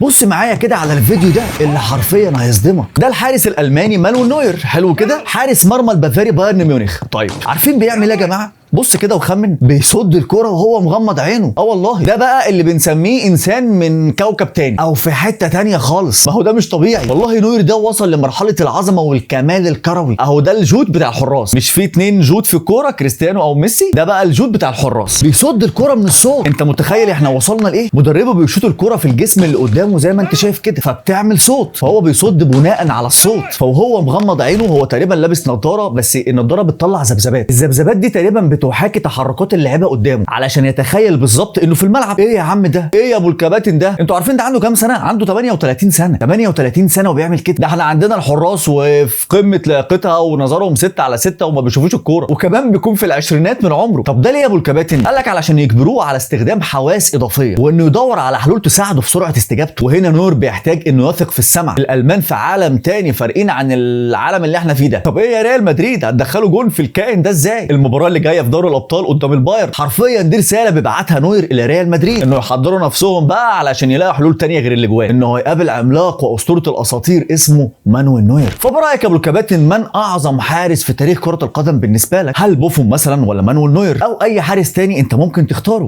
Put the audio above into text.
بص معايا كده على الفيديو ده اللي حرفيا هيصدمك. ده الحارس الالماني مانويل نوير، حلو كده، حارس مرمى البافاري بايرن ميونخ. طيب عارفين بيعمل ايه يا جماعة؟ بص كده وخمن. بيصد الكرة وهو مغمض عينه. والله ده بقى اللي بنسميه انسان من كوكب تاني او في حتة تانية خالص. ما هو ده مش طبيعي والله. نوير ده وصل لمرحلة العظمة والكمال الكروي. اهو ده الجود بتاع الحراس. مش في 2 جود في الكورة، كريستيانو او ميسي، ده بقى الجود بتاع الحراس. بيصد الكرة من الصوت. انت متخيل احنا وصلنا لايه؟ مدربه بيشوط الكرة في الجسم اللي قدامه زي ما انت شايف كده، فبتعمل صوت، فهو بيصد بناء على الصوت. فهو مغمض عينه، هو تقريبا لابس نظارة، بس النظارة بتطلع ذبذبات. الذبذبات دي تقريبا بتحاكي تحركات اللعيبة قدامه علشان يتخيل بالظبط انه في الملعب. ايه يا عم ده؟ ايه يا ابو الكباتن ده؟ انتوا عارفين ده عنده كام سنة؟ عنده 38 سنة. 38 سنة وبيعمل كده. ده احنا عندنا الحراس وفي قمة لياقتها ونظرهم 6 على 6 وما بيشوفوش الكورة، وكمان بيكون في العشرينات من عمره. طب ده ليه يا ابو الكباتن؟ قال لك علشان يجبروه على استخدام حواس اضافية وانه يدور على حلول تساعده في سرعة استجابته. وهنا نور بيحتاج انه يثق في السمع. الالمان في عالم تاني، فارقين عن العالم اللي احنا فيه ده. طب ايه يا ريال مدريد، هتدخلوا جون في الكائن ده ازاي؟ المباراة اللي جاية في دوري الابطال قدام البايرن، حرفيا دي رسالة بيبعتها نوير الى ريال مدريد انه يحضروا نفسهم بقى علشان يلاقوا حلول تانية غير الاجوان، انه هيقابل عملاق واسطوره الاساطير اسمه مانويل نوير. فبرايك يا ابو الكباتن، من اعظم حارس في تاريخ كره القدم بالنسبة لك؟ هل بوفون مثلا، ولا مانويل نوير، او اي حارس تاني انت ممكن تختاره؟